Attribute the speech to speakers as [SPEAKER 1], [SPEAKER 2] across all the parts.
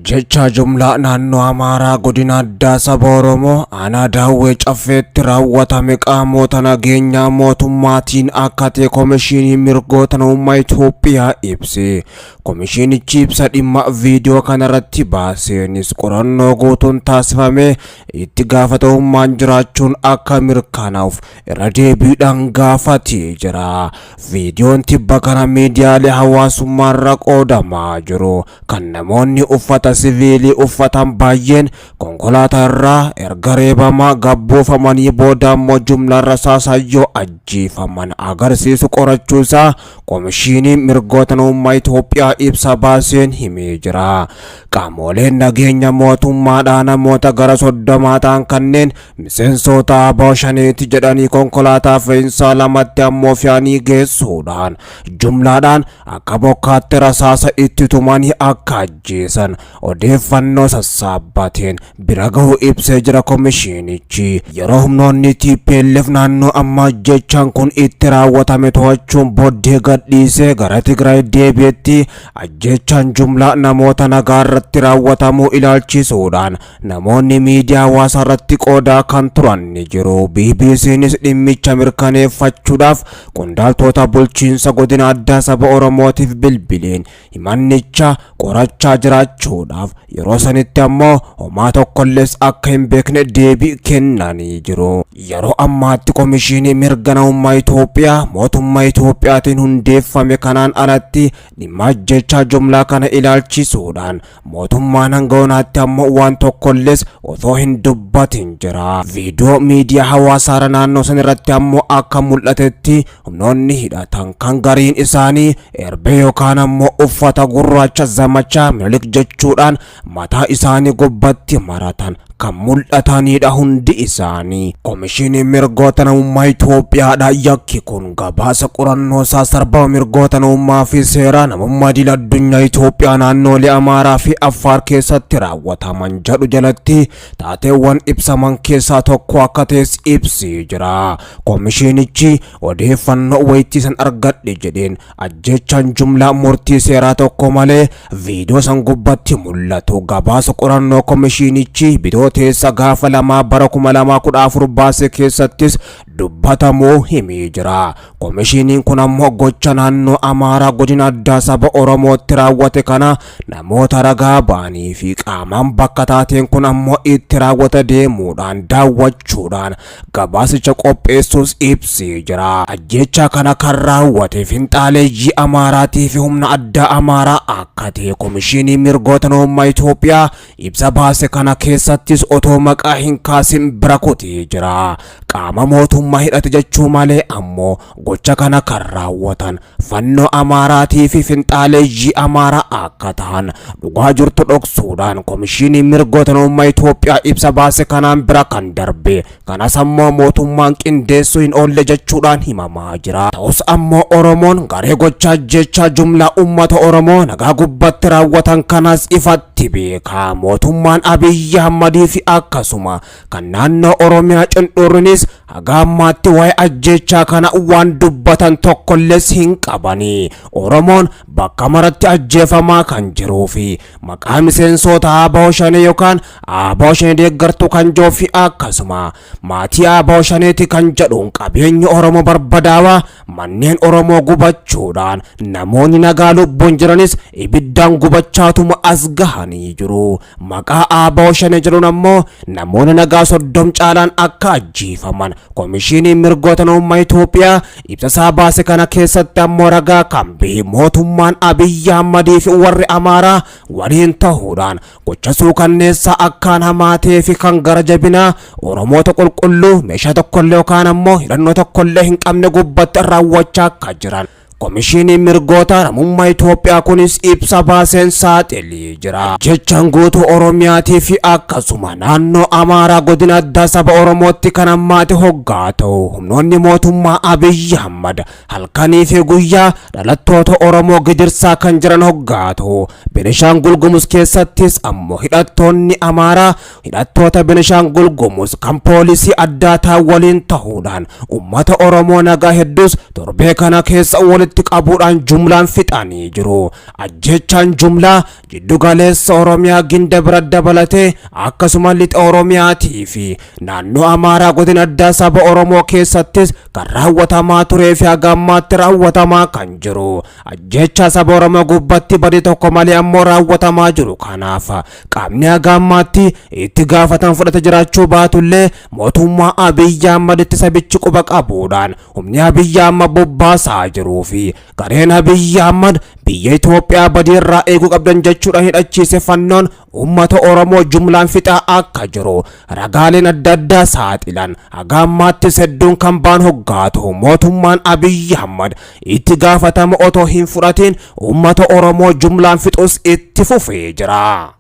[SPEAKER 1] Ajjechaa jumlaa naannoo Amaaraa godina addaa saba Oromoo aanaa Daawwee Caffeetti raawwatame qaamota nageenyaa mootummaatiin akka ta'e Komishinii Mirgoota Namummaa Itoophiyaa ibse. Komishinichi ibsa dhimma viidiyoo kanarratti baaseenis qorannoo guutuun taasifamee itti gaafatamummaan jiraachuun akka mirkanaa'uuf irra deebiidhaan gaafatee jira. Viidiyoon tibba kana miidiyaalee hawaasummaarra qoodamaa jiru kan namoonni uffata siviilii uffatan baay'een konkolaataa irraa erga reebamaa gabbuufamanii booda ammoo jumlaan rasaasaan yoo ajjeefaman agarsiisu qorachuu isaa Komishiiniin Mirgoota Namummaa Itoophiyaa ibsa baaseen himee jira. Qaamoleen nageenya mootummaadhaa namoota gara 30 ta'an kanneen miseensota ABO Shaneeti jedhanii konkolaataa fe'insaa lamatti ammoo fe'anii geessuudhaan jumlaadhaan akka bokkaatti rasaasa itti tumanii akka ajjeesan odeeffannoo sassaabbateen bira gahuu ibsee jira komishiinichi. Yeroo humnoonni TPLF naannoo amma ajjeechaan kun itti raawwatame to'achuun booddee gadhiisee gara Tigraay deebi'etti ajjeechaan jumlaa namoota nagaa irratti raawwatamuu ilaalchisuudhaan namoonni miidiyaa hawaasaa irratti qoodaa kan turan ni jiru. BBCnis dhimmicha mirkaneeffachuudhaaf qondaaltota bulchiinsa godina addaa saba Oromootiif bilbileen himannicha qorachaa jiraachuudhaaf yeroo sanitti ammoo homaa tokkollees akka hin beekne deebii kennanii jiru. Yeroo ammaatti Komishinii Mirga Namummaa Itoophiyaa mootummaa Itoophiyaatiin hundeeffame kanaan alatti dhimma ajjeechaa jumlaa kana ilaalchisuudhaan mootummaan hanga yonaatti ammoo waan tokkollees osoo hin dubbatin jira. Viidiyoo miidiyaa hawaasaarra naannoo san irratti ammoo akka mul'atetti humnoonni hidhatan kan gariin isaanii erbee yookaan ammoo uffata gurraacha zamachaa Minilik jechuudhaan mataa isaanii gubbatti maratan kan mul'atanidha hundi isaanii. Komishiniin Mirgoota Namummaa Itoophiyaadha yakki kun gabaasa qorannoo isaa sarbama mirgoota namummaa fi seeraa namummaa idil addunyaa Itoophiyaa naannoolee Amaaraa fi Affaar keessatti raawwataman jedhu jalatti taateewwan ibsaman keessaa tokko akka ta'es ibsee jira. Komishinichi odeeffannoo wayitii san argadhe jedheen ajjeechaan jumlaa murtii seeraa tokko malee viidiyoo san gubbatti mul'atu gabaasa qorannoo komishinichi bitooteessa gaafa 2 bara 2014 baase keessattis dubbatamuu himee jira. Komishiniin kun ammoo gocha naannoo Amaaraa godina addaa saba Oromootti raawwate kana namoota ragaa ba'anii fi qaamaan bakka taateen kun ammoo itti raawwate deemuudhaan daawwachuudhaan gabaasicha qopheessuus ibsee jira. Ajjeechaa kana kan raawwate finxaaleeyyii Amaaraatii fi humna addaa Amaaraa akka ta'e Komishinii Mirgoota Namummaa Itoophiyaa ibsa baase kana keessattis otoo maqaa hin kaasin bira kutee jira. Qaama mootummaa hidhate jechuu malee ammoo gocha kana kan raawwatan fannoo Amaaraatii fi finxaaleeyyii Amaaraa akka ta'an dhugaa jirtu dhoksuudhaan Komishinii Mirgoota Namummaa Itoophiyaa ibsa baase kanaan bira kan darbe. Kanas ammoo mootummaan qindeessuu hin oolle jechuudhaan himamaa jira. Ta'us ammoo Oromoon garee gochaa ajjeechaa jumlaa uummata Oromoo nagaa gubbatti raawwatan kanas ifatti beeka. Mootummaan Abiyyi Ahmadii fi akkasuma kan naannoo Oromiyaa cindhuurrinis haga ammaatti waa'ee ajjeechaa kana waan dubbatan tokkollees hin qabani. Oromoon bakka maratti ajjeefamaa kan jiruu fi maqaa miseensota ABO Shanee yookaan ABO Shanee deeggartuu kan jiruu fi akkasuma maatii ABO Shaneeti kan jedhuun qabeenyi Oromoo barbadaawaa manneen Oromoo gubachuudhaan namoonni nagaa lubbuun jiranis ibiddaan gubachaatuma as gahanii jiru. Maqaa ABO Shanee jedhuun ammoo namoonni nagaa 30 caalaan akka ajjeefaman Komishiniin Mirgoota Namummaa Itoophiyaa ibsa isaa baase kana keessatti ammoo ragaa kan bahe mootummaan Abiyyi Ahmadii fi warri Amaaraa waliin ta'uudhaan gocha suukanneessaa akkaan hamaa ta'ee fi kan gara jabinaa Oromoota qulqulluu meeshaa tokkollee yookaan ammoo hidhannoo tokkollee hin qabne gubbatti raawwachaa akka jiran Komishiniin Mirgoota Namummaa Itoophiyaa kunis ibsa baaseen saaxilee jira. Jechaan guutuu Oromiyaatii fi akkasuma naannoo Amaaraa godina addaa saba Oromootti kan ammaati hoggaa ta'u humnoonni mootummaa Abiyyi Ahmad halkanii fi guyyaa dhalattoota Oromoo gidirsaa kan jiran hoggaa ta'u Benishaangul Gumuz keessattis ammoo hidhattoonni Amaaraa hidhattoota Benishaangul Gumuz kan poolisii addaa ta'an waliin ta'uudhaan uummata Oromoo nagaa hedduus torbee kana keessa walitti walitti qabuudhaan jumlaan fixanii jiru. Ajjeechaan jumlaa jiddu galeessa Oromiyaa Ginda bira dabalatee akkasuma lixa Oromiyaatii fi naannoo Amaaraa godina addaa saba Oromoo keessattis kan raawwatamaa turee fi haga ammaatti raawwatamaa kan jiru. Ajjeechaa saba Oromoo gubbatti badii tokko malee ammoo raawwatamaa jiru. Kanaaf qaamni haga ammaatti itti gaafatama fudhate jiraachuu baatullee mootummaa Abiyyi Ahmaditti sabichi quba qabuudhaan humni Abiyyi Ahmad bobbaasaa jiruu fi gareen Abiyyi Ahmad biyya Itoophiyaa badii irraa eeguu qabdan jechuudhaan hidhachiise fannoon uummata Oromoo jumlaan fixaa akka jiru ragaaleen adda addaa saaxilan. Haga ammaattis hedduun kan ba'an hoggaatu mootummaan Abiyyi Ahmad itti gaafatama otoo hin fudhatin uummata Oromoo jumlaan fixus itti fufee jira.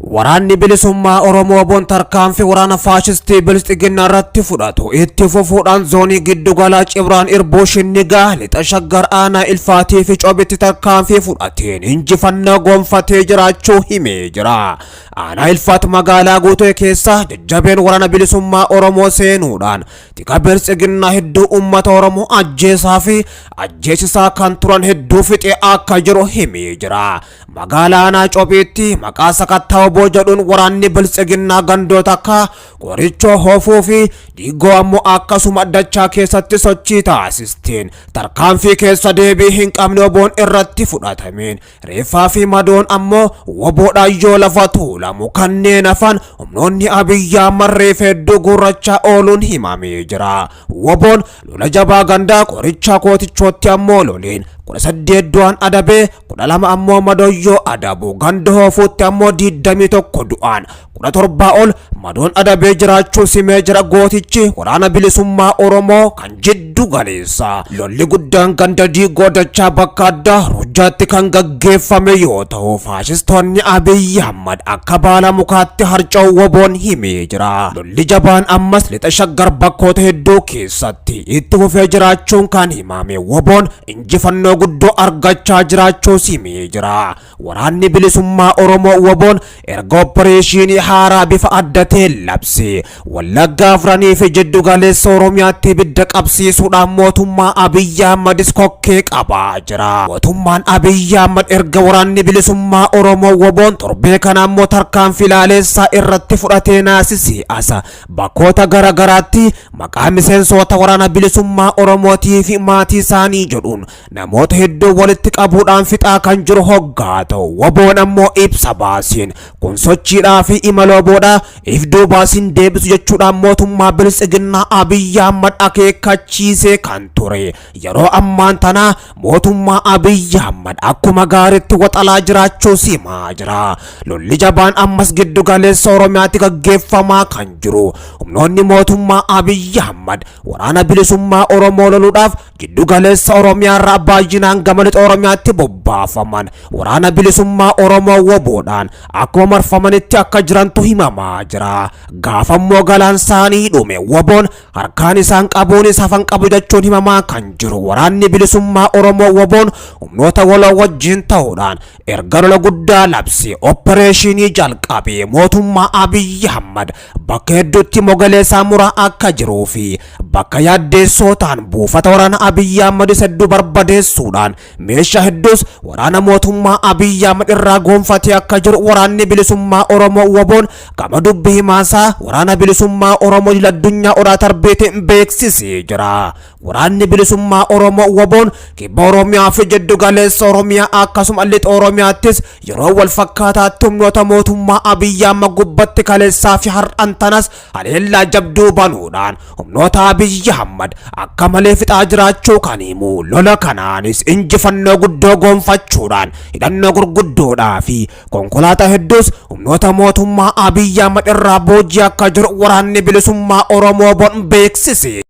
[SPEAKER 1] Waraanni bilisummaa Oromoo boon tarkaanfii waraana faashistii bilxiginnaa irratti fudhatu itti fufuudhaan zoonii giddugalaa Cibraan Irbuu Shinnigaa lixa Shaggar aanaa Ilfaatii fi Cobitti tarkaanfii fudhateen injifannoo gonfatee jiraachuu himee jira. Aanaa Ilfaat magaalaa guutuu keessa jajjabeen waraana bilisummaa Oromoo seenuudhaan tika bilxiginnaa hedduu uummata Oromoo ajjeesaa fi ajjeesisaa kan turan hedduu fixee akka jiru himee jira. Magaalaa aanaa Cobiitti maqaa sakattaa oboo jedhuun waraanni bilxiginnaa gandoota akka Qorichoo Hoofuu fi Diigoo ammoo akkasuma dachaa keessatti sochii taasisteen tarkaanfii keessa deebii hin qabne oboon irratti fudhatameen reeffaa fi madoon ammoo woboodhaan yoo lafa tuulamu kanneen hafan humnoonni Abiyyi Ahmad reef hedduu gurrachaa ooluun himamee jira. Woboon lola jabaa gandaa qorichaa kootichootti ammoo loleen 18 du'aan adabee 12 ammoo madoyyoo adabu ganda hoofuutti ammoo 21 du'aan 17 ol madoon adabee jiraachuu simee jira gootichi waraana bilisummaa Oromoo kan jiddu galeessa. Lolli guddaan ganda diigoo dachaa bakka addaa Rujjaatti kan gaggeeffame yoo ta'u faashistoonni Abiyyi Ahmad akka baala mukaatti harca'u woboon himee jira. Lolli jabaan ammas lixa Shaggar bakkoota hedduu keessatti itti fufee jiraachuun kan himame woboon injifannoo guddoo argachaa jiraachuu simee jira. Waraanni bilisummaa Oromoo woboon erga oppareeshinii haaraa bifa adda ta'een labse Wallaggaa afranii fi jiddu galeessa Oromiyaatti ibidda qabsiisuudhaan mootummaa Abiyyi Ahmadis kokkee qabaa jira. Mootummaan Abiyyi Ahmad erga waraanni bilisummaa Oromoo woboon torbee kana ammoo tarkaanfii laaleessaa irratti fudhatee naasisee asa bakkoota garaagaraatti maqaa miseensota waraana bilisummaa Oromootii fi maatii isaanii jedhuun namoota hedduu walitti qabuudhaan fixaa kan jiru hoggaa ta'u woboon ammoo ibsa baasiin kun sochiidhaa fi imala woboodhaa if duubaasiin deebisu jechuudhaan mootummaa biltsiginnaa Abiyyi Ahmad akeekkachiisee kan ture. Yeroo ammaan tana mootummaa Abiyyi Ahmad akkuma gaariitti waxalaa jiraachuu simaa jira. Lolli jabaan ammas giddu galeessa Oromiyaatti gaggeeffamaa kan jiru humnoonni mootummaa Abiyyi Ahmad waraana bilisummaa Oromoo loluudhaaf jiddu galeessa Oromiyaa irraa baay'inaan gama lixa Oromiyaatti bobbaafaman waraana bilisummaa Oromoo woboodhaan akkuma marfamanitti akka jirantu himamaa jira. Gaafa immoo galaan isaanii dhume woboon harkaan isaan qabuunis hafan qabu jechuun himamaa kan jiru waraanni bilisummaa Oromoo woboon humnoota waloo wajjin ta'uudhaan erga lola guddaa labse oppareeshinii jalqabe mootummaa Abiyyi Ahmad bakka hedduutti mogaleessaa muraa akka jiruu fi bakka yaaddeessoo ta'an buufata waraana Abiyyi Ahmad hedduu barbadeessuudhaan meeshaa hedduus waraana mootummaa Abiyyi Ahmad irraa gonfatee akka jiru waraanni bilisummaa Oromoo woboon gama dubbi himaasaa waraana bilisummaa Oromoo idil addunyaa Odaa Tarbeetiin beeksisee jira. Waraanni bilisummaa Oromoo woboon kibba Oromiyaa fi jiddu galeessa Oromiyaa akkasuma lixa Oromiyaattis yeroo wal fakkaataatti humnoota mootummaa Abiyyi Ahmad gubbatti kaleessaa fi har'an tanas haleellaa jabduu banuudhaan humnoota Abiyyi Ahmad akka malee fixaa jiraachuu kan himu lola kanaanis injifannoo guddoo gonfachuudhaan hidhannoo gurguddoodhaa fi konkolaataa hedduus humnoota mootummaa Abiyyi Ahmad irraa boojii akka jiru waraanni bilisummaa Oromoo bon beeksise.